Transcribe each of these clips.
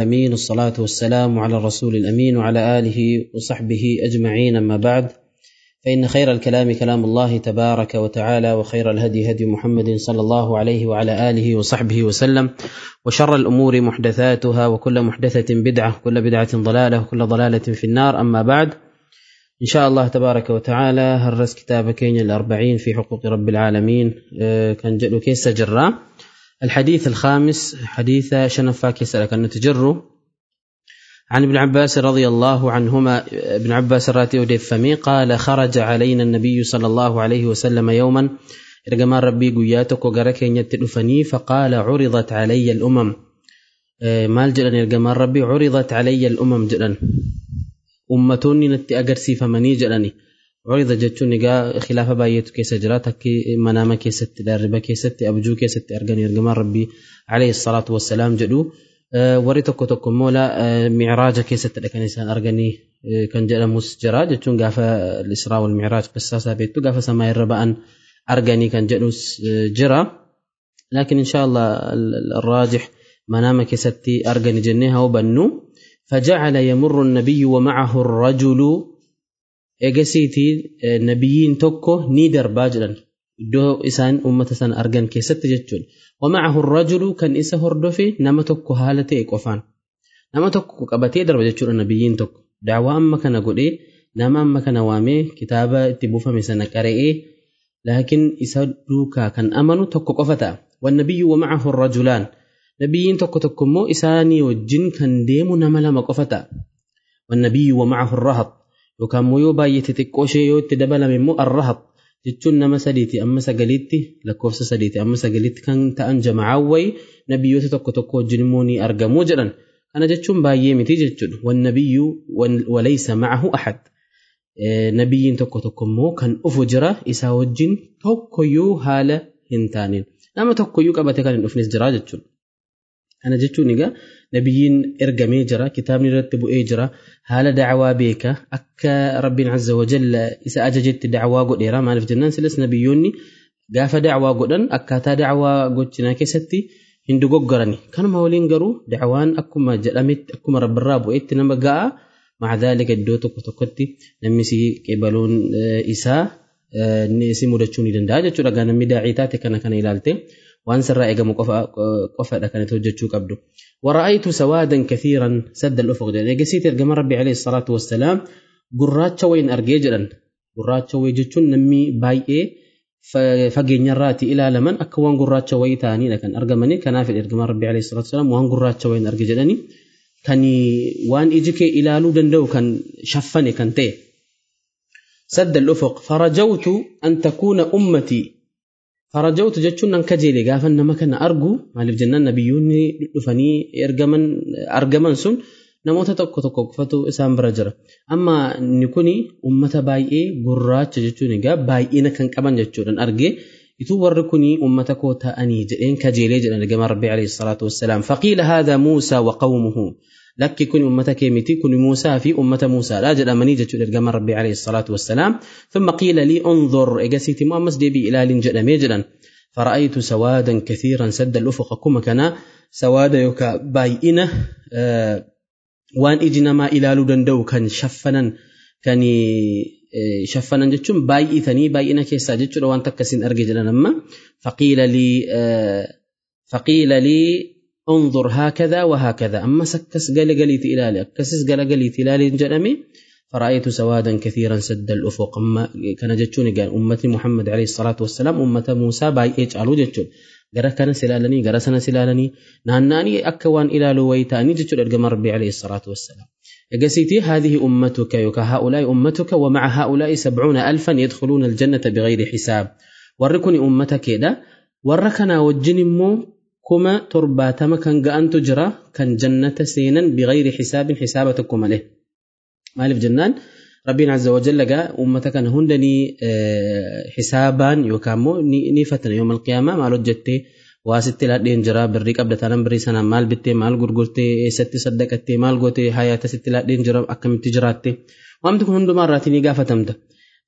العالمين، الصلاة والسلام على الرسول الأمين وعلى آله وصحبه أجمعين، أما بعد، فإن خير الكلام كلام الله تبارك وتعالى، وخير الهدي هدي محمد صلى الله عليه وعلى آله وصحبه وسلم، وشر الأمور محدثاتها، وكل محدثة بدعة، وكل بدعة ضلالة، وكل ضلالة في النار. أما بعد، إن شاء الله تبارك وتعالى هرس كتاب كين 40 في حقوق رب العالمين كان جلو كيس جرا. الحديث الخامس حديث شنفا كيس كان تجره عن ابن عباس رضي الله عنهما. ابن عباس راتي ودفمي قال: خرج علينا النبي صلى الله عليه وسلم يوما، رجما ربي قياتك وقرك يتلفني، فقال: عرضت علي الأمم. مال جلن رجما ربي عرضت علي الأمم جلن ummatoonni natti agarsiifamanii jedhani. Curida jechuun egaa khilaafa baay'eetu keessa jira. Takki manaama keessatti, darriba keessatti, abjuu keessatti arganii ergamaan Rabbii alayhi salaatu wassalaam jedhu. Warri tokko tokko immoo mi'raaja keessattidha kan isaan arganii kan jedhamus jira. Jechuun gaafa Israa wal Mi'raaj qissaasaa beektu gaafa samaa irra ba'an arganii kan jedhus jira. Laakiin insha Allah raajix manaama keessatti arganii jennee haa hubannu. فجعل يمر النبي ومعه الرجل، إجسيتي نبيين توكو نيدر باجلا دو إسان أمة سن أرجن كيست جتون، ومعه الرجل كان إسا هردفي نما توكو هالتي إقفان نما توكو كبتي در بجتون النبيين توكو دعوة أما كان أقول إيه نما أما كان وامي كتابة تبوفا مسنا كرئي، لكن إسا دوكا كان أمنو توكو قفتا. والنبي ومعه الرجلان، نبيين tokko tokko immoo isaanii wajjin kan deemu nama lama qofa ta'a. Wannabiyyu wa ma'ahu arrahat, yookaan immoo yoo baay'ate xiqqoo ishee yoo itti dabalame immoo arrahat jechuun nama 3 amma 9tti, lakkoofsa 3 amma 9tti kan ta'an jama'aa wayi nabiyyoota tokko tokko wajjin immoo ni argamu jedhan. Kana jechuun baay'ee miti jechuudha. Wannabiyyu walaysa ma'ahu ahad, nabiyyiin tokko tokko immoo kan dhufu jira isaa wajjin tokkoyyuu haala hin taaneen nama tokkoyyuu qabate kan hin dhufnes jira jechuudha. Kana jechuun egaa nabiyyiin ergamee jira, kitaabni irratti bu'ee jira, haala da'awaa beeka, akka Rabbiin azza wa jalla isa ajajetti da'awaa godheera. Maaliif jennaan silas nabiyyoonni gaafa da'awaa godhan akkaataa da'awaa gochinaa keessatti hin dogoggorani. Kanuma waliin garuu da'awaan akkuma jedhametti akkuma Rabbirraa bu'etti nama ga'a. Ma'a dhaalika iddoo tokko tokkotti namni si qeebaluun isaa si mudachuu ni danda'a jechuudha. Egaa namni daa'ii taate kana kana ilaalte waan sirraa eegamu qofaadha kan itti hojjechuu qabdu. ورأيت سوادا كثيرا سد الأفق jedhan. Eegasiiti ergama Rabbi alayhi salaatu wassalaam gurraacha wayin argee jedhan. Gurraacha wayii jechuun namni baay'ee fageenyarraati ilaalaman akka waan gurraacha wayii ta'aniidha kan argamanii. Kanaaf ergama Rabbi alayhi salaatu wassalaam waan gurraacha wayin arge jedhani kan waan iji kee ilaaluu danda'u kan shaffane kan ta'e. سد الأفق. فرجوت أن تكون أمتي، فرجوت jechuun nan kajeele gaafa nama kana argu. Maaliif jennaan nabiyyoonni dhufanii argaman sun namoota tokko tokko qofatu isaan bira jira. Amma inni kuni ummata baay'ee gurraacha jechuun egaa baay'ina kan qaban jechuudhaan argee ituu warri kuni ummata koo ta'anii jedheen kajeelee jedhan ergama Rabbi alayhi salaatu wassalaam. Faqiila haadha Muusaa wa qawmuhu, lakki kuni ummata kee miti, kuni Muusaa fi ummata Muusaadha jedhamanii jechuudha ergama Rabbi alayhi salaatu wassalaam. Thumma qiila lii unzur, eegasiiti immoo ammas deebii ilaaliin jedhamee jedhan. فرأيت سوادا كثيرا سد الأفق، كما كان سوادا يوكا بايئنة وان إجنا ما إلالو دندو كان شفنا كان شفنا جتشون بايئتني بايئنة كيسا جتشون وان تكسين أرجي جلنا لما فقيل لي انظر هكذا وهكذا، أما سكس قال قليت إلالي أكسس قال قليت إلالي جلمي. فرأيت سوادا كثيرا سد الأفق. أما كان جتشون قال أمة محمد عليه الصلاة والسلام أمة موسى باي إيج ألو جتشون غرا كان سلالني غرا سنة سلالني ناناني أكوان إلالو ويتاني جتشون أرقم ربي عليه الصلاة والسلام. قسيتي هذه أمتك يوكا هؤلاء أمتك ومع هؤلاء 70,000 يدخلون الجنة بغير حساب. وركني أمتك كده وركنا وجنمو كما ترباتما كان قأنت جرا كان جنة سينا بغير حساب حسابتكم عليه. مالف جنان ربنا عز وجل قال أمتك أن هندني حسابا يوكامو نيفتنا يوم القيامة ما لجتي واسطة لادين جرا بري قبل تنام بري سنة مال بتي مال غرغرتي ستي صدقتي مال غوتي حياة ستي لادين جرا أكم تجراتي وامتكم هندو مراتني قافتمت.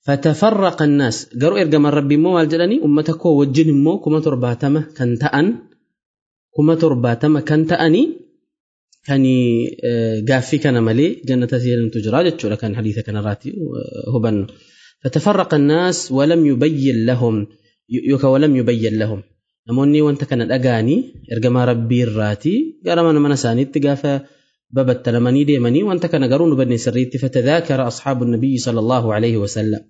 فتفرق الناس قالوا إرجم ربي مو الجلني أمتك وجن مو كما ترباتما كان تأن kuma 70 kan ta'anii Kan gaaffii kana malee jannata seenantu jira jechuudha kan hadiisa kanarraati hubannu. فتفرق الناس ولم يبين لهم يوكا ولم يبين لهم namoonni wanta kana dhagaanii ergamaa rabbii irraati gara mana mana isaaniitti gaafa babattalamanii deemanii wanta kana garuu nu banne sirriitti fatadhaakara asxaabu nabiyyi sallallahu alaihi wasallam.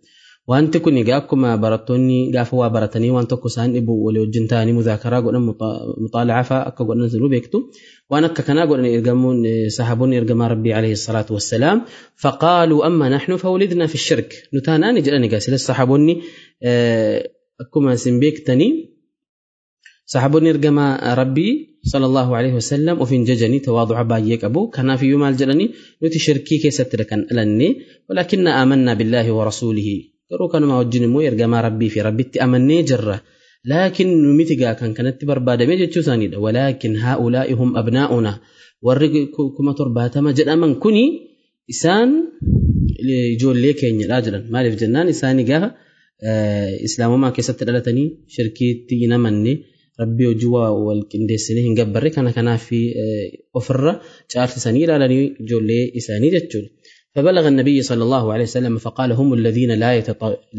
Wanti kun egaa akkuma barattoonni gaafa waa baratanii waan tokko isaan dhibu walii wajjin ta'anii muzaakaraa godhan muxaala'aa fa'aa akka godhan sinuu beektu waan akka kanaa godhan ergamuun sahaabonni ergamaa rabbii alayhi salaatu wassalaam. Faqaaluu amma naxnu fawulidnaa fi shirk nu taanaani jedhan. Egaa sila sahaabonni akkuma isin beektanii sahaabonni ergamaa rabbii sallallahu alaihi wasallam ofiin jajanii tawaadu'a baay'ee qabu. Kanaafiyyuu maal jedhanii nuti shirkii keessatti kan dhalanne walaakinna aamannaa billaahi wa rasuulihi garuu kanuma wajjin immoo ergamaa rabbii fi rabbitti amannee jirra. Laakiin nu miti gaa kan kanatti barbaadame jechuu isaaniidha. Walaakin haa'ulaa'i hum abnaa'una warri 70,000 jedhaman kuni isaan ijoollee keenyadha jedhan. Maaliif jennaan isaanii gaafa islaamummaa keessatti dhalatanii shirkiitti hin amanne rabbii hojii waa wal qindeessanii hin gabbarre kana kanaaf ofirra caalchisanii ilaalanii ijoollee isaanii jechuudha. فبلغ النبي صلى الله عليه وسلم فقال هم الذين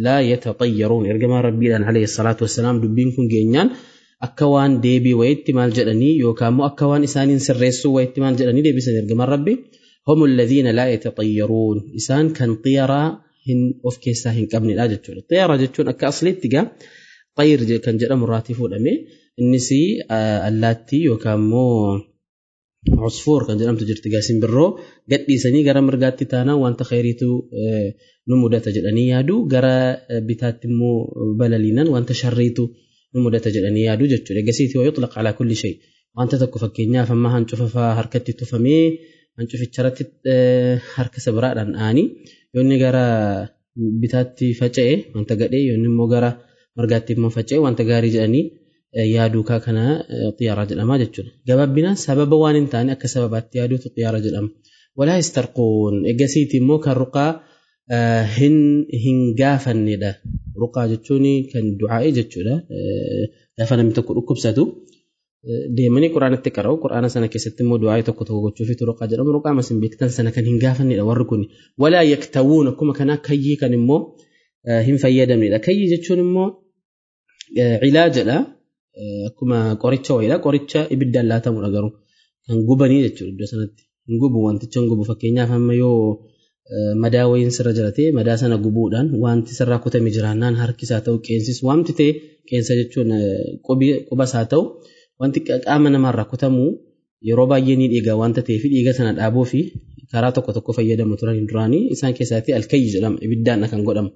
لا يتطيرون. إرجما ربي عليه الصلاة والسلام دبينكم جينيان أكوان ديبي ويتمال جلني يوكامو أكوان إسانين سرسو ويتمال جلني ديبي سن إرجما ربي هم الذين لا يتطيرون. إسان كان طيرة هن أوف كيسا هن قبل لا جتون طيرة جتون أكا أصلي تجا طير كان جرى مراتي فول أمي النسي اللاتي يوكامو عصفور kan jedhamtu jirti gaa simbirroo gadhiisanii gara mirgaatti taanaan wanta khayriitu nu mudata jedhanii yaadu gara bitaatti immoo balaliinan wanta sharriitu nu mudata jedhanii yaadu jechuudha. Egasiiti waa yutlaq alaa kulli shay wanta tokko fakkeenyaaf amma hancufa fa'aa harkatti tufamee hancuficharratti harka isa biraadhaan dha'anii yoonni gara bitaatti faca'e wanta gadhee yoonni immoo gara mirgaatti immoo faca'e wanta gaarii jedhanii yaaduukaa kana xiyyaara jedhama jechuudha. Gabaabinaan sababa waan hin taane akka sababaatti yaaduutu xiyyaara jedhama. Walaa yastarquun egasiiti immoo kan ruqaa hin gaafannedha. Ruqaa jechuun kan du'aa'ee jechuudha. Gaafa namni tokko dhukkubsatu deemanii quraanatti qara'u. Quraana sana keessatti immoo du'aa'ee tokko tokko gochuufitu ruqaa jedhama. Ruqaa mas hin beektan sana kan hin gaafannedha warri kun. Walaa yaktawuun akkuma kanaa kayyii kan immoo hin fayyadamnedha. Kayyii jechuun immoo cilaajadha. Akkuma qoricha wayiidha. Qoricha ibiddaan laatamudha garuu kan gubanii jechuudha iddoo sanatti. Hin gubu wanticha hin gubu fakkeenyaaf amma yoo madaa wayiin sirra jira ta'e madaa sana gubuudhaan wanti sirraa kutame jiraannaan harkisaa ta'u qeensis wanti ta'e qeensa jechuun qubas haa ta'u wanti qaama namaarraa kutamu yeroo baay'ee ni dhiiga wanta ta'eef dhiiga sana dhaabuu fi karaa tokko tokko fayyadamu turan duraanii isaan keessaatti alkayyi jedhama ibiddaan kan godhamu.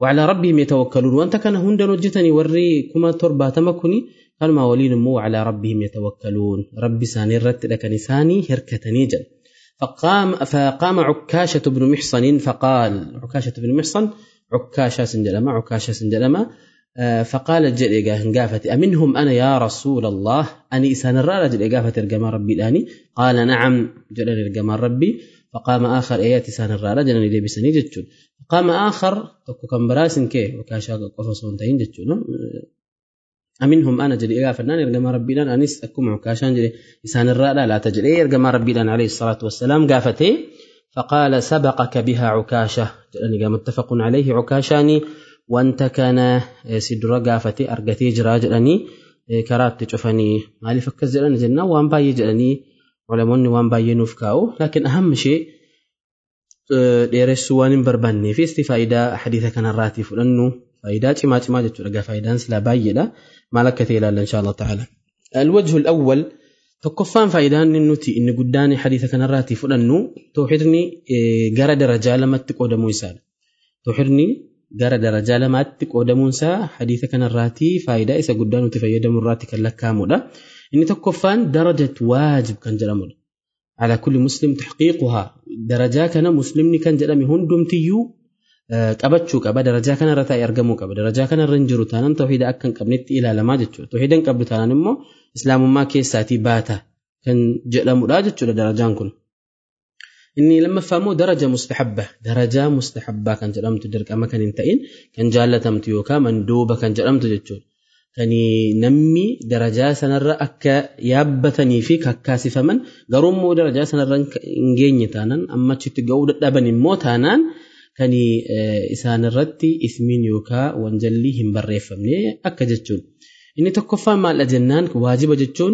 وعلى ربهم يتوكلون وانت كان هندن وجتني وري كما 70 كوني قال ما ولين مو على ربهم يتوكلون ربي ساني رت لكن ثاني هركتني جل. فقام عكاشة بن محصن فقال عكاشة بن محصن عكاشة سنجلما عكاشة سنجلما فقال جل إجاه أمنهم أنا يا رسول الله أني إسان الرجل إجافة الجمال ربي الآني قال نعم جل الجمال ربي. فقام آخر آيات سان الرجل اللي بسني جتشون. فقام آخر تكو كم براسن كي وكاشا قفصون تين جتشون أمنهم أنا جل إجافة فنان الجمال ربي الآن أنيس أكو عكاشان جل إسان الرجل لا تجل الجمال ربي الآن عليه الصلاة والسلام قافته. فقال سبقك بها عكاشة جل متفق عليه عكاشاني وانت كان سدرا قافتي أرقتي جراجلني كرات تشوفني مالي فكر جلني جنة وان باي جلني علموني وان باي نوفكاو. لكن أهم شيء dheeressuu waan hin barbaanne fi isti faayidaa hadiisa kanarraatii fudhannu faayidaa cimaa cimaa jechuudha. Egaa faayidaan silaa baay'eedha. Maal akka ta'e ilaalla insha Allah ta'ala. Alwajhu al-awwal tokkoffaan faayidaan nuti inni guddaan hadiisa kanarraatii fudhannu tawxiidni gara darajaa lamatti qoodamuu isaadha. Tawxiidni gara darajaa lamaatti qoodamuun isaa hadiisa kanarraatii faayidaa isa guddaa nuti fayyadamu irraatti kan lakkaa'amudha. Inni tokkoffaan darajat waajib kan jedhamudha. على كل مسلم تحقيقها درجة كان مسلمني كان جرمي هندمتيو qabachuu qaba darajaa kanarra taa'ee argamuu qaba darajaa kanarra hin jiru taanaan tawxiida akka hin qabnetti ilaalamaa jechuudha. Tawxiida hin qabdu taanaan immoo islaamummaa keessaatii baata kan jedhamudha jechuudha darajaan kun. Inni lammaffaa immoo daraja mustahabba darajaa mustahabbaa kan jedhamtu dirqama kan hin ta'in kan jaallatamtu yookaan manduuba kan jedhamtu jechuudha. Kan namni darajaa sanarra akka yaabbatanii fi kakkaasifaman garuu immoo darajaa sanarra hin geenye taanaan amma achitti ga'uu dadhaban immoo taanaan kan isaanirratti ismiin yookaan wanjalli hin barreeffamne akka jechuudha. Inni tokkoffaan maal jennaan waajiba jechuun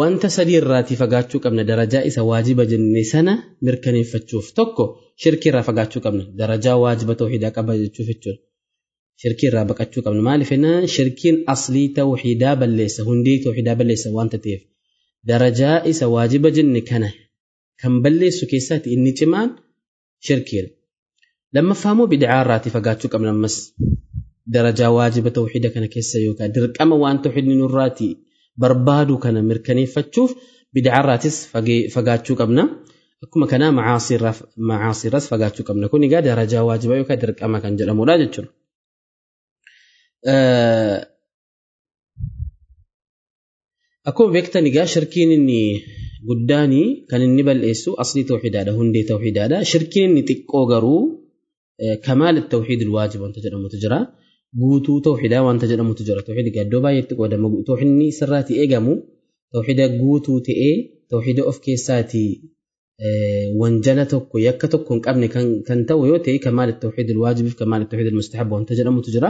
wanta sadii irraatii fagaachuu qabna darajaa isa waajiba jenne sana mirkaneeffachuuf tokko shirkii irraa fagaachuu qabna darajaa waajiba tawhiidaa qaba jechuuf jechuudha. Shirkii irraa baqachuu qabna maaliif jennaan shirkiin aslii tawhiidaa balleessa hundee tawhiidaa balleessa wanta ta'eef darajaa isa waajiba jenne kana kan balleessu keessaati inni cimaan shirkiidha. Lammaffaa immoo bid'aa irraatii fagaachuu qabna ammas darajaa waajiba tawhiida kana keessa yookaan dirqama waan tawhiidni nurraatii barbaadu kana mirkaneeffachuuf bid'aa irraatis fagaachuu qabna. Akkuma kanaa macaasiirraas fagaachuu qabna. Kun egaa darajaa waajibaa yookaan dirqama kan jedhamudha jechuudha. Akkuma beektan egaa shirkiin inni guddaanii kan inni balleessu aslii tawhiidaadha, hundee tawhiidaadha. Shirkiin inni xiqqoo garuu kamaal tawhiid waajib wanta jedhamutu jira. Guutuu tawhiidaa wanta jedhamutu jira. Tawhiid egaa iddoo baay'eetti qoodama. Tawhiidni sirraatii eegamu tawhiida guutuu ta'ee tawhiida of keessaatii wanjala tokko yakka tokko hin qabne kan ta'u yoo ta'e kamaal tawhiid waajibiif kamaal tawhiid mustahab wanta jedhamutu jira.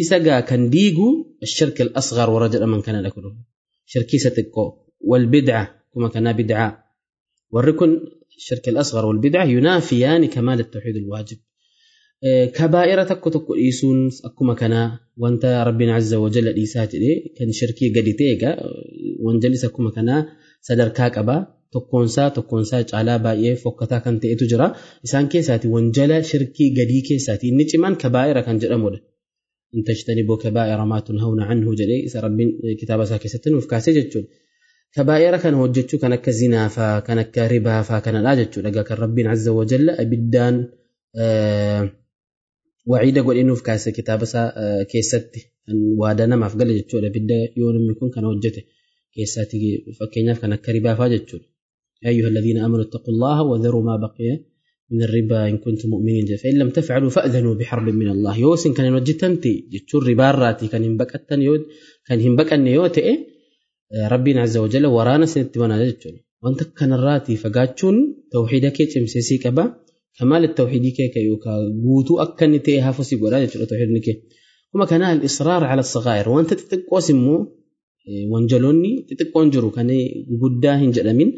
Isa gaa kan diigu shirk al-asghar warra jedhaman kanadha kun. Shirkii isa xiqqoo wal bid'a kuma kanaa bid'aa. Warri kun shirk al-asghar wal bid'a yunaafiyaani kamaal tawhiid waajib. Kabaa'ira tokko tokko dhiisuun akkuma kanaa wanta Rabbiin azza wa jalla dhiisaa jedhee kan shirkii gadi ta'e egaa wanjallis akkuma kanaa sadarkaa qaba. Tokkoonsaa caalaa baay'ee fokkataa kan ta'etu jira. Isaan keessaati wanjala shirkii gadii keessaati inni cimaan kabaa'ira kan jedhamudha. In tajtanibuu kabaa'ira maa tunhawna anhu jedhee isa Rabbiin kitaaba isaa keessatti nuuf kaasee jechuudha. Kabaa'ira kana hojjechuu kan akka zinaafaa kan akka ribaafaa kanadha jechuudha. Egaa kan Rabbiin azza wa jalla abiddaan waciida godhee nuuf kaase kitaaba isaa keessatti kan waadaa namaaf gale jechuudha. Abidda yoo namni kun kana hojjete keessaatti fakkeenyaaf kan akka ribaafaa jechuudha. يا أيها الذين آمنوا اتقوا الله وذروا ما بقي من الربا إن كنتم مؤمنين فإن لم تفعلوا فأذنوا بحرب من الله. يوسن كان وجتنتي جتشور ربا راتي كان هنبكتن يود كان هنبكن يوتئ ربنا عز وجل ورانا سنتبنا جتشون وانت كان الراتي فقاتشون توحيدك تمسيسي كبا كمال التوحيد كي يوكا قوتو أكن تيها فسي قرا جتشون توحيدك وما كان الإصرار على الصغائر وانت تتقوسمو wanjaloonni xixiqqoon jiru kan guddaa hin jedhamin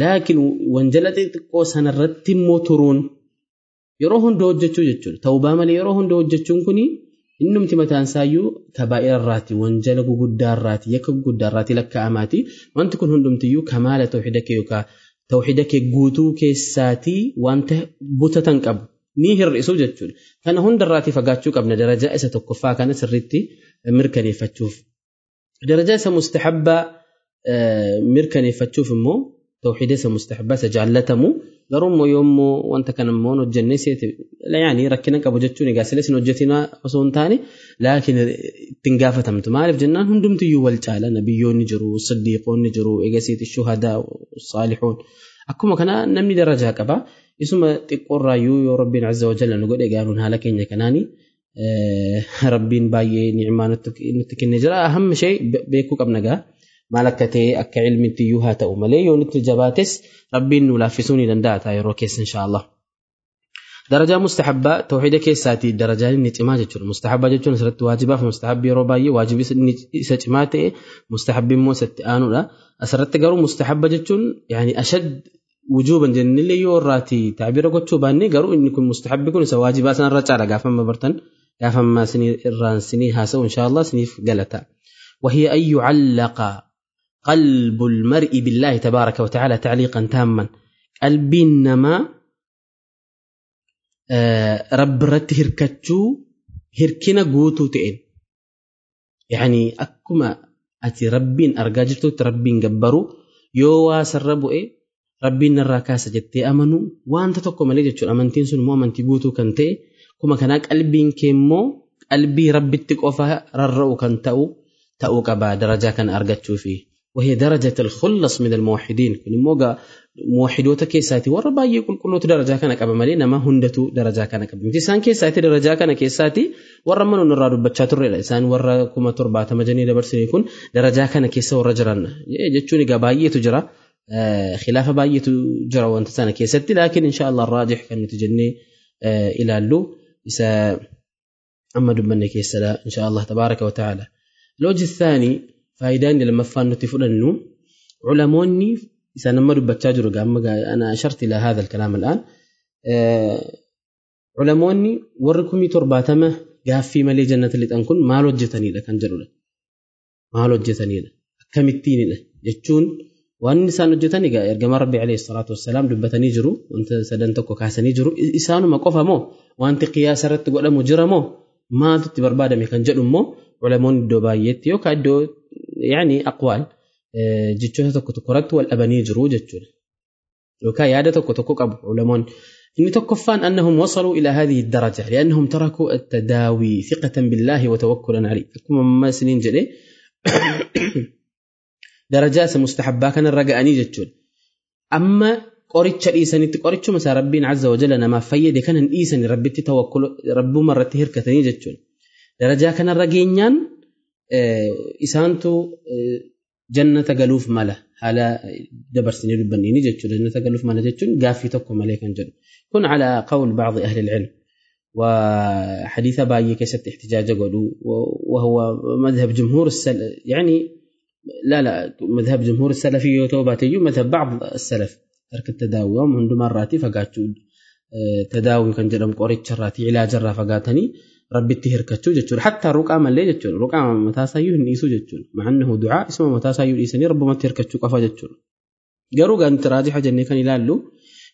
laakiin wanjala xixiqqoo sanarratti immoo turuun yeroo hunda hojjechuu jechuudha. Tawbaa malee yeroo hunda hojjechuun kuni innumti mataan isaayyuu kabaa'ira irraati, wanjala guguddaa irraati, yakka guguddaa irraati lakkaa'amaati. Wanti kun hundumtiyyuu kamaala tawhiida kee yookaan tawhiida kee guutuu keessaatii wanta butatan qabu ni hir'isu jechuudha. Kana hundarraatii fagaachuu qabna darajaa isa tokkoffaa kana sirriitti mirkaneeffachuuf. Darajaa isa mustahabbaa mirkaneeffachuuf immoo tawhiida isa mustahabbaa isa jaallatamu garuu immoo yommuu wanta kana immoo hojjennee seete yaani rakkina qabu jechuun egaa silas hin hojjetina osoo hin taane laakiin ittiin gaafatamtu maaliif jennaan hundumtiyyuu wal caala nabiyyoonni jiru siddiiqoonni jiru eegasiiti shuhadaa saalihuun akkuma kana namni darajaa qaba isuma xiqqoorraayyuu yoo rabbiin azza wa jalla nu godhe egaa nuun haala keenya kanaani Rabbiin baay'ee ni'maa nutti kennee jira. Ahamma ishee beekuu qabna gaa maal akka ta'e akka ilmitti iyyuu haa ta'u malee yoo nutti jabaates Rabbiin nu laaffisuu ni danda'a ta'a yeroo keessa inshaallah. Darajaa mustahabbaa tawhiida keessaatii darajaan inni cimaa jechuudha. Mustahabbaa jechuun asirratti waajibaaf mustahabbii yeroo baay'ee waajibi isa cimaa ta'e mustahabbi immoo isatti aanudha. Asirratti garuu mustahabba jechuun yaani ashad wujuuban jennillee yoo irraatii taabira gochuu baannee garuu inni kun mustahabbi kun isa waajibaa sanarra caala gaafa amma bartan gaafa amma irraan sinii haasa'u inshaallah siniif galata. وهي أن يعلق قلب المرء بالله تبارك وتعالى تعليقا تاما قلبي إنما رب رت هركتشو هركنا قوتو تئن يعني أكما أتي ربين أرجاجتو تربين جبرو يوا سربو إيه ربين الركاسة جتي أمنو وأنت تقوم لي جتشو أمنتين سن مو أمنتي قوتو كنتي كما كان قلبين كيمو قلبي ربي تقوفها ررو كنتو تأو قبا درجة كان أرجتشو فيه وهي درجة الخلص من الموحدين كن موجا موحدوتا كيساتي ورا باقي كل كله درجة كان قبا مالي نما هندتو درجة كان قبا متي سان كيساتي درجة كان كيساتي warra mana nurraa dubbachaa turredha. Isaan warra 70,000 jennee dabarsine kun darajaa kana keessa warra jiran jechuun egaa baay'eetu jira. Khilaafa baay'eetu jira wanta sana keessatti, laakiin insha Allah raajih kan nuti jennee ilaallu isa amma dubbanne keessadha insha Allah tabaaraka wa ta'ala. الوجه الثاني فايدان lammaffaan nuti fudhannu culamoonni isaan amma dubbachaa jiru amma أنا أشرت إلى هذا الكلام الآن. Culamoonni warri 70,000 gaaffii malee jannata lixan kun maal hojjetanidha kan jedhudha. Maal hojjetanidha? Akkamittiinidha jechuun waan isaan hojjetan egaa ergama Rabbi alayhi salaatu wassalaam dubbatanii jiru, wanta sadan tokko kaasanii jiru. Isaanuma qofa moo wanti qiyaasa irratti godhamu jira moo maaltu itti barbaadame kan jedhu immoo culamoonni iddoo baay'eetti yookaan iddoo yaani aqwaal jechoota tokko tokko irratti wal dhabanii jiru jechuudha. Yookaan yaada tokko tokko qabu culamoonni. إن تكفان أنهم وصلوا إلى هذه الدرجة لأنهم تركوا التداوي ثقة بالله وتوكلا عليه. أكما ما سنين جلي درجات مستحبة كان الرجاء جتون. أما قريتش إيساني تقريتش مسا ربين عز وجل أنا ما فيد كان إيساني ربي توكل ربو مرة هركتني جتون. درجة كان الرجينيان إيسانتو جنة قلوف ماله على دبر سنين البنيني جتون. جنة قلوف ماله جتون قافي تكو مليكا جن كن على قول بعض أهل العلم. وحديث باي كست احتجاج قالوا وهو مذهب جمهور السلف، يعني لا مذهب جمهور السلفي وتوباتي مذهب بعض السلف ترك التداوي وهم مراتي فقاتوا تداوي كان جرم قريت شراتي علاج الرا فقاتني ربي تهركتو جتون. حتى رقعة من لي جتون رقعة متاسايو نيسو جتون مع أنه دعاء اسمه متاسايو إيساني ربما تهركتو قفا جتون. قالوا قال تراجح جنة كان يلالو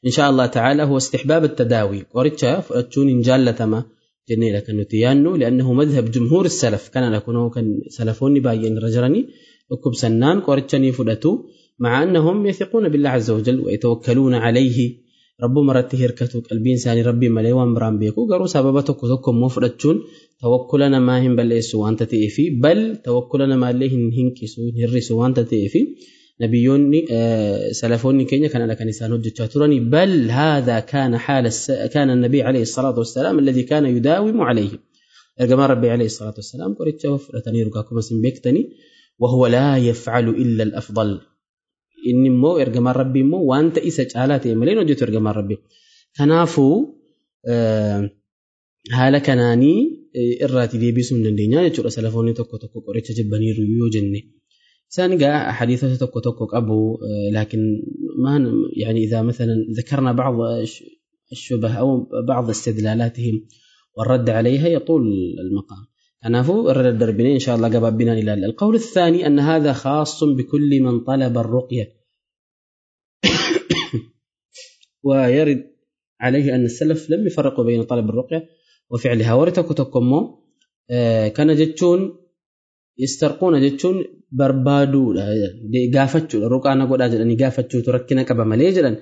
إن شاء الله تعالى هو استحباب التداوي قريتشا فأتشون إن جالتما جنة لكن نتيانو لأنه مذهب جمهور السلف كان لكونه كان سلفوني باين رجرني ركب سنان قريتشني فلتو مع أنهم يثقون بالله عز وجل ويتوكلون عليه. رب مرته هركتو قلبين ساني ربي مليوان برام بيكو قالوا سببتك تكم مفردتون توكلنا ما هم بل وانت تئفي بل توكلنا ما لهن هنكسو هرسو وانت تئفي نبيوني سلفوني كينيا كان لك نسان هجتشاترني بل هذا كان حال كان النبي عليه الصلاة والسلام الذي كان يداوم عليه. الجماعة ربي عليه الصلاة والسلام قريت وفرتني ركاكم سنبكتني وهو لا يفعل إلا الأفضل. إني مو إرجما ربي مو وأنت إسج آلاتي ملين وجدت إرجما ربي كنافو هالا كناني إراتي دي بيسون لندنيا يجور سلفوني توكو توكو قريت جبني ريو جني سانجا حديثة توكو توكو أبو. لكن ما يعني إذا مثلا ذكرنا بعض الشبه أو بعض استدلالاتهم والرد عليها يطول المقام. كنافو الرد دربني إن شاء الله قبل بنا إلى القول الثاني أن هذا خاص بكل من طلب الرقية ويرد عليه أن السلف لم يفرقوا بين طلب الرقية وفعلها. ورتكتكمو كان جتون يسترقون جتون بربادو قافتشو رقعنا قد أجل أني قافتشو تركنا كبا مليجلا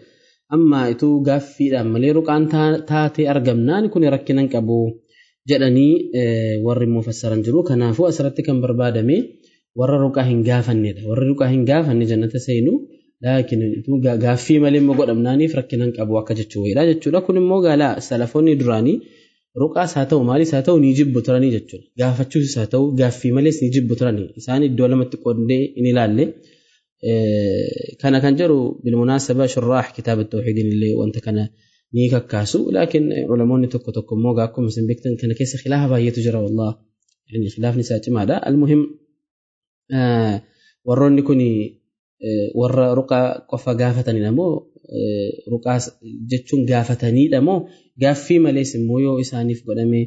أما إتو قافي ملي رقعان تاتي أرقمنا نكون يركنا كبو jedhanii warri immoo fassaran jiru. Kanaafuu asirratti kan barbaadame warra ruqaa hin gaafannedha. Warri ruqaa hin gaafanne jannata seenu, laakiin gaaffii malee immoo godhamnaaniif rakkina hin qabu akka jechuu wayiidha jechuudha. Kun immoo gaalaa salafoonni duraanii ruqaas haa ta'u maalis haa ta'u ni jibbu turanii jechuudha. Gaafachuus haa ta'u gaaffii malees ni jibbu turanii. Isaan iddoo lamatti qoodnee in ilaalle. Kana kan jedhu bilmunaasaba shurraax kitaaba tawxiidiin illee wanta kana ni kakkaasu. Laakiin culamoonni tokko tokko immoo akkuma isin beektan kana keessa khilaafa baay'eetu jira wallah. Yani khilaafni isaa cimaadha. Almuhim warroonni kun warra ruqaa qofa gaafatanidha moo ruqaa jechuun gaafataniidha moo gaaffii malees immoo yoo isaaniif godhame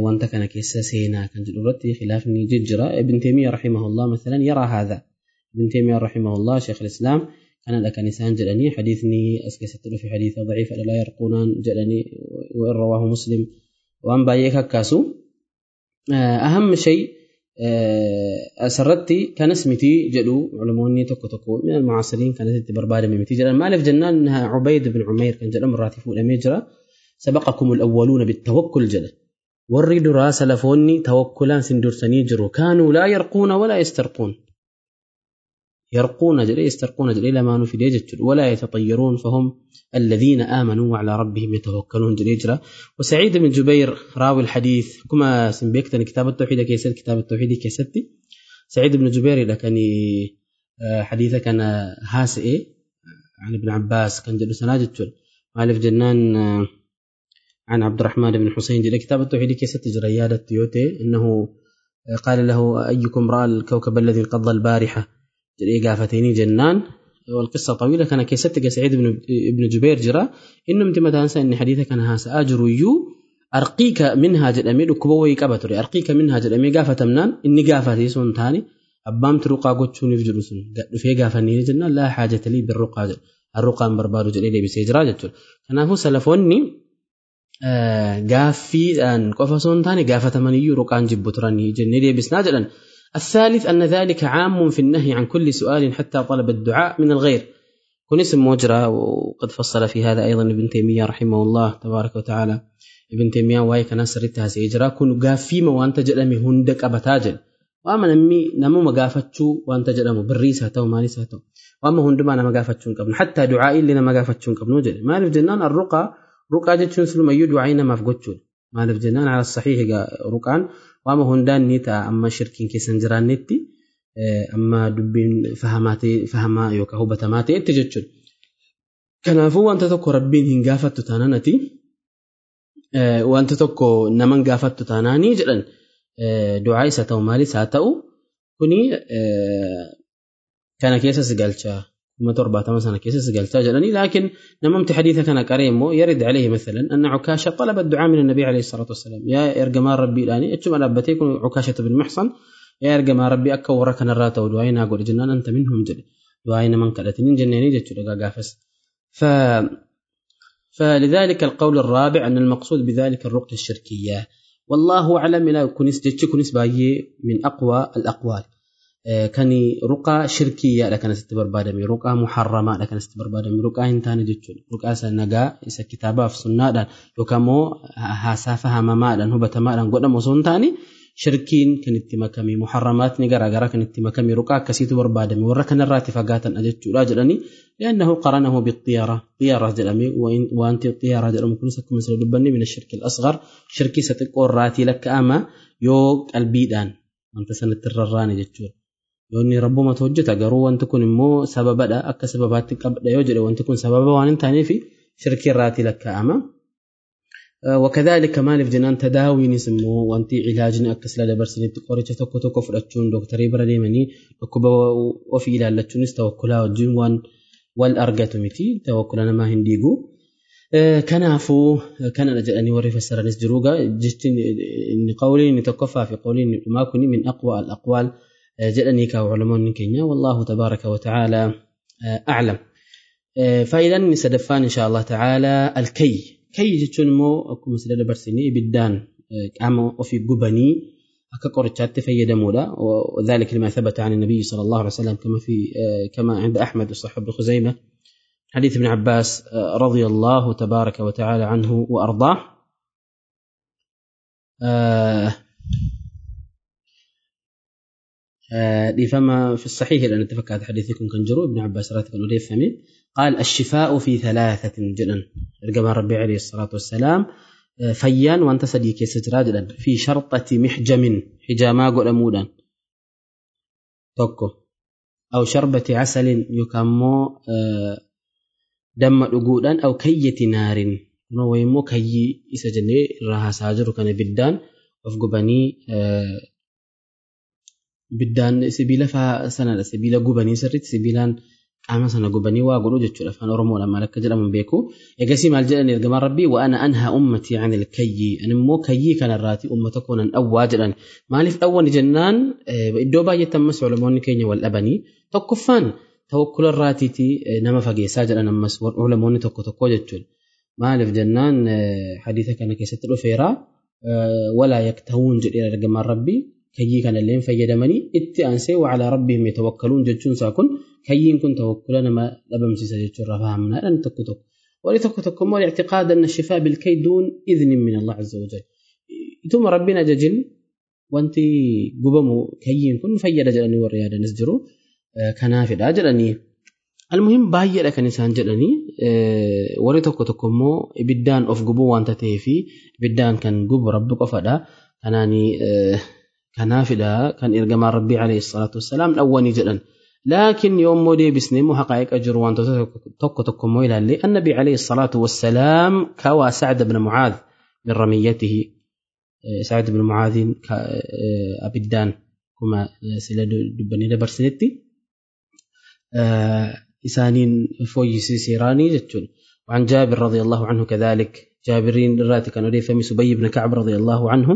wanta kana keessa seenaa kan jedhu irratti khilaafni jijjira. Ibn Taymiyyah rahimahullah masalan yaraa haadha. Ibn Taymiyyah rahimahullah Sheikh al-Islam كان لك نسان جلني حديثني أسكست في حديث ضعيف لا يرقونان جلني وإن رواه مسلم وأن بايك كاسو. أهم شيء أسرتي كان اسمتي جلو علموني تكو تكو من المعاصرين كانت بربادة ممتي جلن مالف جنان إنها عبيد بن عمير كان جل مراتي فوق الأميجرة سبقكم الأولون بالتوكل جل ورد راس لفوني توكلا سندرسني جرو كانوا لا يرقون ولا يسترقون. يرقون جري يسترقون جري لما في ديجت ولا يتطيرون فهم الذين آمنوا وعلى ربهم يتوكلون جري. وسعيد بن جبير راوي الحديث كما سنبيكتن كتاب التوحيد كيست كتاب التوحيد كيستي سعيد بن جبير إذا كان حديثه كان هاسئ عن ابن عباس كان جلس ناجت مالف جنان عن عبد الرحمن بن حسين جل كتاب التوحيد كيست جريادة تيوتي إنه قال له أيكم رأى الكوكب الذي انقضى البارحة قافتيني جنان والقصة طويلة كان كيست سعيد بن جبير جرى إنه متى تنسى إن حديثه كان هاس أجر يو أرقيك منها جل كبوي كبتري أرقيك منها جل قافة منان إني قافتي سون ثاني أبام ترقى قتشوني في جلوسون في قافني جنان لا حاجة لي بالرقى الرقى بربارو جل بسيجرا جتول كان هو سلفوني قافي أن قفا سون ثاني قافة من يرقى جبتراني جنري بسناجلا. الثالث أن ذلك عام في النهي عن كل سؤال حتى طلب الدعاء من الغير. كن اسم مجرى وقد فصل في هذا أيضا ابن تيمية رحمه الله تبارك وتعالى. ابن تيمية واي كان سرتها سيجرا كن قافي ما وانت جلمي هندك أبتاجل وأما نمي نمو مقافتشو وانت جلمو بالريسة تو ماليسة تو وأما هندما نما قافتشون قبل حتى دعائي اللي نما قافتشون قبل نوجل ما لف جنان الرقى رقى جتشون سلما يدعينا ما فقتشون ما لف جنان على الصحيح رقان وأما هندان نيتا أما شركين كيسنجران نتي أما دبين فهماتي فهما يوكا هو بتماتي اتجتشون كنافو وانت تكو ربين هنقافت تانانتي وانت تكو نمن قافت تاناني جلن دعاي ستو مالي ساتو كني كان كيسا سقالشا ما تربع مثلا كيسا سقالشا جلني. لكن نممت حديثة كان كريمو يرد عليه مثلا أن عكاشة طلب الدعاء من النبي عليه الصلاة والسلام يا إرجمان ربي الآني اتشم أنا أبتيكم عكاشة بن محصن يا إرجمان ربي أكا وركنا الرات ودعينا أقول جنان أنت منهم جل دعينا من كلتنين جناني جت قافس. فلذلك القول الرابع أن المقصود بذلك الرقية الشركية والله أعلم. إلى كنس جتش كنس باي من أقوى الأقوال كان رقى شركية لكن استبر بادمي رقى محرمة لكن استبر بادمي رقى هنتاني جتش رقى سنجا إذا كتابة في سنة دان يكمو هاسافها مما دان هو بتما دان قدام وسنتاني شركين كانت مكامي محرمات نجرا جرا كانت مكامي رقى كسيت بربادمي وركن الراتفقات أجت راجلني لأنه قرنه بالطيارة طيارة جلمي وأنت الطيارة جلمي كل سكم مثل دبني من الشرك الأصغر شركي ستقول راتي لك أما يوك البيدان أنت سنة الراني جتشور لأني ربما توجت أجرو وأن تكون مو سبب لا أك سببات قبل يوجد وأن تكون سبب وأن أنت في شركي راتي لك أما. وكذلك ما في جنان تداوي نسمو وانت علاجني أكسلا لبرسني تقوري تكو تكو فرأتشون دكتوري برديمني وكبا وفي إلى لتشونس توكلا وجنوان والأرجة متي توكلنا ما هنديجو كنافو كان أجلني وري فسر نسجروجا جت إن قولي نتكفى في قولي ما كني من أقوى الأقوال جلني كعلماء كينيا والله تبارك وتعالى أعلم. فإذا سدفان إن شاء الله تعالى الكي كي جتون مو أكو مثل برسني بالدان عم وفي جبني أكقرتشات في دمولا وذلك لما ثبت عن النبي صلى الله عليه وسلم كما في كما عند أحمد وصحب خزيمة حديث ابن عباس رضي الله تبارك وتعالى عنه وأرضاه. لفما في الصحيح لأن اتفق هذا حديثكم كان جرو ابن عباس راتب فهمي قال الشفاء في ثلاثة جدا رقم ربي عليه الصلاة والسلام فيان وانت صديقي سجراجلا في شرطة محجم حجاما قلمودا توكو أو شربة عسل يكمو دم أقودا أو كية نار نويمو كي إسجني راها ساجر كان بالدان وفقبني بالدان سبيلا فسنة سبيلا قبني سرت سبيلا qaama sana gubanii waa godhu jechuudha. Afaan Oromoodhaan maal akka jedhamu beeku. Egasii maal jedhan ergamaan Rabbii wa ana anhaa ummatii anil kayyi ani immoo kayyii kanarraati ummata koo nan dhawwaa jedhan. Maaliif dhawwani jennaan iddoo baay'eetti ammas ulamoonni keenya wal dhabanii tokkoffaan tawakkula irraatiiti nama fageessaa jedhan ammas ulamoonni tokko tokko jechuudha. Maaliif jennaan hadiisa kana keessatti dhufeera walaa yaktawuun jedheera ergamaan Rabbii kayyii kanallee fayyadamanii itti aansee wacalaa rabbihim yatawakkaluun jechuun isaa kun kayyiin kun tawakkula nama dhabamsiisa jechuun irraa fahamnaadhaan tokko tokko. Warri tokko tokko immoo ictiqaada anna shifaa bilkay duun idnin min Allah azza wa jalla. Ituma rabbiin ajajin wanti gubamu kayyiin kun fayyada jedhanii warri yaadanis jiru. Kanaafidha jedhanii. Almuhim baay'eedha kan isaan jedhanii warri tokko tokko immoo ibiddaan of gubuu wanta ta'eefi ibiddaan kan gubu rabbi qofadha. Kanaanii kanaafidha kan ergamaan rabbii alayhi salaatu wassalaam dhawwanii jedhan. Laakiin yoommoo deebisnee immoo haqaa'iqa jiru wantoota tokko tokko immoo ilaalle annabi alayhi salaatu wassalaam kawaa Sacd ibn Mucaadh min ramiyyatihi Sacd ibn Mucaadhiin abiddaan kuma sila dubbannee dabarsinetti isaaniin fooyyisiiseeraanii jechuudha. وعن جابر رضي الله عنه كذلك جابرين الراتي كانوا ديفمي سبي بن كعب رضي الله عنه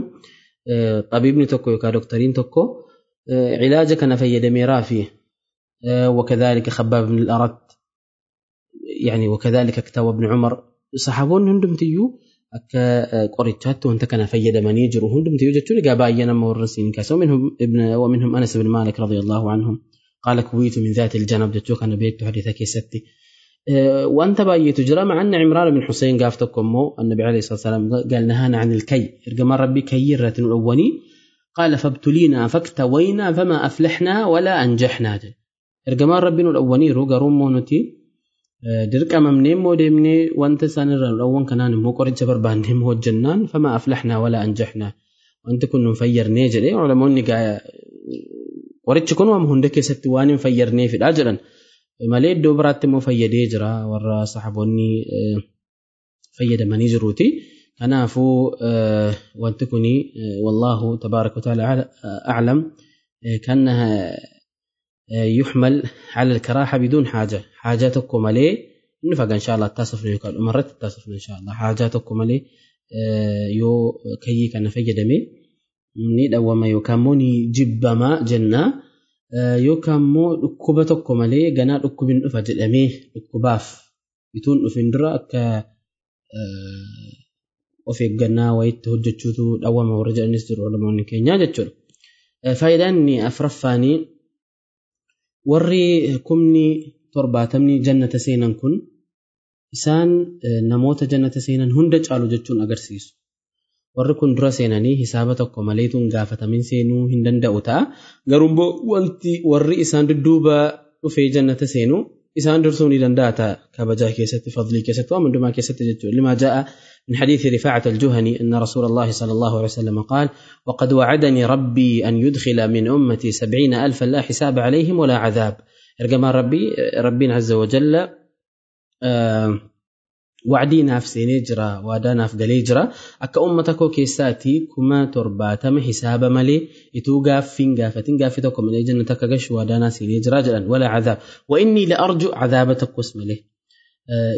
طبيبني توكو يوكا دكتورين توكو علاجه كان فيدميرا فيه وكذلك خباب بن الأرت يعني وكذلك اكتوى بن عمر صحابون هندم تيو akka qorichaatti wanta kana fayyadamanii jiru. Hundumtiyyuu jechuun egaa baay'ee nama warra siin kaasa. ومنهم أنس بن مالك رضي الله عنهم قال كويت من ذات الجنب jechuu kana beektu hadiisa keessatti. Wanta baay'eetu jira مع أن عمران بن حسين gaaf tokko immoo النبي عليه الصلاة والسلام قال نهانا عن الكي ergamaan rabbii kayyii irratti nu dhowwanii قال فابتلينا فاكتوينا فما أفلحنا ولا أنجحنا jedhe. Ergamaan rabbii nu dhowwaniiru garuu immoo nuti dirqamamnee immoo deemnee wanta isaan irraa nu dhowwan kanaan immoo qoricha barbaannee immoo hojjennaan fama aflaxnaa wala anjaxnaa wanti kun nu fayyarnee jedhee ulamoonni qorichi kun waan hunda keessatti waan hin fayyarneefidha jedhan malee iddoo biraatti immoo fayyadee jira warra saxaabonni fayyadamanii jiruuti. Kanaafuu wanti kun wallaahu tabaaraka wa ta'ala a'lam kan يحمل على الكراهة بدون حاجة حاجاتكم عليه نفق إن شاء الله تصفنا يقال مرت تصفنا إن شاء الله حاجاتكم عليه يو كي كان في دمي نيد أو ما يكموني جبما جنة يكمو ركبتكم عليه جنا ركبين أفجل أمي ركباف يتون أفندرا ك وفي الجنة ويتهجتشو أول ما ورجع نسدر علماء كينيا جتشو فإذا أفرفاني warri kumni torbaatamni jannata seenan kun isaan namoota jannata seenan hunda caalu jechuun agarsiisu. Warri kun dura seenanii hisaaba tokko maleetuun gaafatamin seenuu hin danda'u ta'a. Garuu immoo wanti warri isaan dudduuba dhufee jannata seenu isaan dursuu ni danda'a ta'a. Kabajaa keessatti, fadlii keessatti, waan hundumaa keessatti jechuudha. Limaa jaa'a من حديث رفاعة الجهني أن رسول الله صلى الله عليه وسلم قال وقد وعدني ربي أن يدخل من أمتي 70,000 لا حساب عليهم ولا عذاب. إرجما ربي عز وجل وعدينا في سينجرا وعدنا في قليجرا أكا أمتكو كيساتي كما ترباتم حساب ملي يتوقف فين قافتين قافتكم من جنة تكاكش وعدنا سينجرا جلا ولا عذاب وإني لأرجو عذابتك واسمله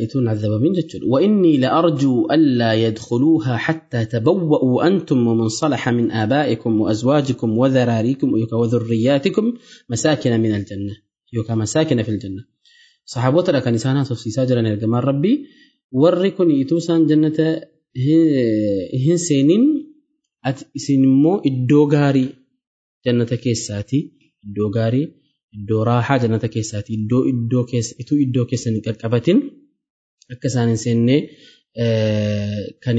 يتون عذاب من جتشل وإني لأرجو ألا يدخلوها حتى تبوأوا أنتم ومن صلح من آبائكم وأزواجكم وذراريكم وذرياتكم مساكن من الجنة يوكا مساكن في الجنة. صحابوتا لكن إنسانات في ساجرا الجمال ربي وركن يتوسان جنة هن سنين سنمو الدوغاري جنة كيساتي الدوغاري الدوراحة جنة كيساتي الدو الدو كيس إتو الدو كيسن كركبتين أكسان سنة كان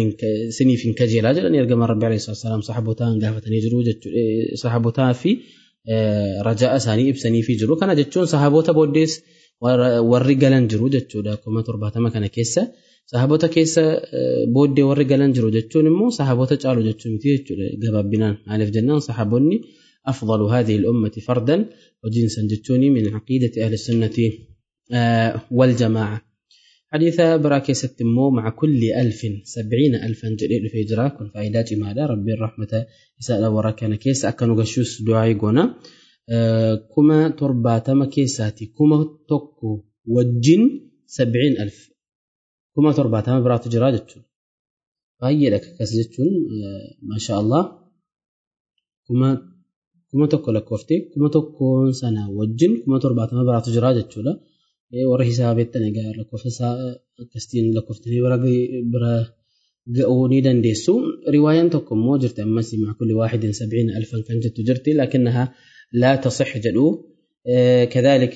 سني في كجيلا جلن يرجم الرب عليه الصلاة والسلام صحابتان قافتني جرو صحابتان في رجاء ساني إبسني في جرو كان جتشون صحابوتا بوديس warri galan jiru jechuudha. Kuma 70 kana keessa sahaabota keessa booddee warri galan jiru jechuun immoo sahaabota caalu jechuu miti jechuudha. Gabaabinaan maaliif jennaan sahaabonni afdalu hadhihi al-ummati fardan wa jinsan jechuuni min aqidati ahli sunnati wal jamaa. Hadiisa biraa keessatti immoo maca kulli 1070,000 jedhee dhufee jira. Kun faayidaa cimaadha. Rabbiin rahmata isaa warra kana keessa akka nu gashuus du'aa goona. 70,000 keessaati 1,000 wajjin 70,000 70,000 biraatu jira jechuudha. Baay'eedha akkas jechuun maasha Allah 1,000 lakkoofte 1,000 sana wajjin 70,000 biraatu jira jechuudha. Warra hisaabeettan egaa lakkoofsa isaa akkasitiin lakkooftanii bira ga'uu ni dandeessu. Riwaayaan tokko immoo jirti ammas ma'a kulli waahidin 70,000 kan jettu jirti laakinnahaa لا تصح جدو كذلك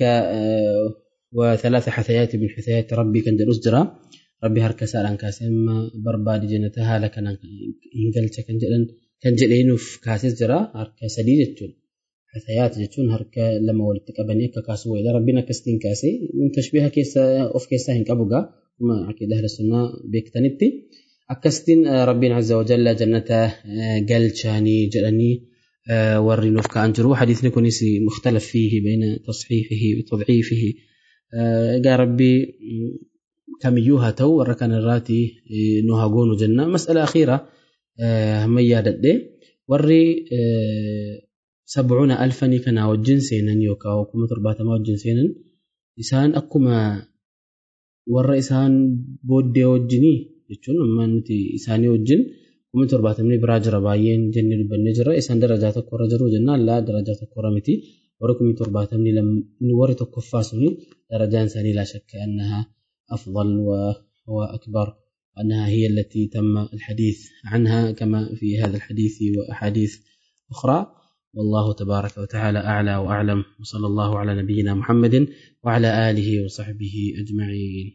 وثلاث حثيات من حثيات ربي كان جلوس جرا ربي هركسا لان كاسم برباد جنتها لكن إنجلت كان جلين كان جلين في كاسس جرا هركسا دي جتون Hasayaat jechuun harka lama walitti qabanii akka kaasuu wayiidha. Rabbiin akkasitiin kaasee tashbiiha keessa of keessaa hin qabu gaa akkuma aqiidaa ahla sunnaa beektanitti. Akkasitiin Rabbiin azza wa jalla jannata galchaanii jedhanii warri nuuf ka'an jiru. Hadiisni kunis mukhtalaf fiihi bayna tasxiifihi wa tadciifihi. Egaa Rabbii kamiyyuu haa ta'u warra kanarraati nu haa goonu jenna. Mas'ala akhiira hamma yaadadhe warri sabcuuna alfanii kanaa wajjin seenan yookaan 70,000 wajjin seenan isaan akkuma warra isaan booddee wajjinii jechuun amma nuti isaanii wajjin 70,000 biraa jira baay'een jennee dubbannee jira. Isaan darajaa tokkorra jiru jennaan laa darajaa tokkorra miti. Warri 70,000 warri tokkoffaa suni darajaan isaanii laa shakka annahaa أفضل وهو أكبر أنها هي التي تم الحديث عنها كما في هذا الحديث وأحاديث أخرى. والله تبارك وتعالى أعلى وأعلم، وصلى الله على نبينا محمد وعلى آله وصحبه أجمعين.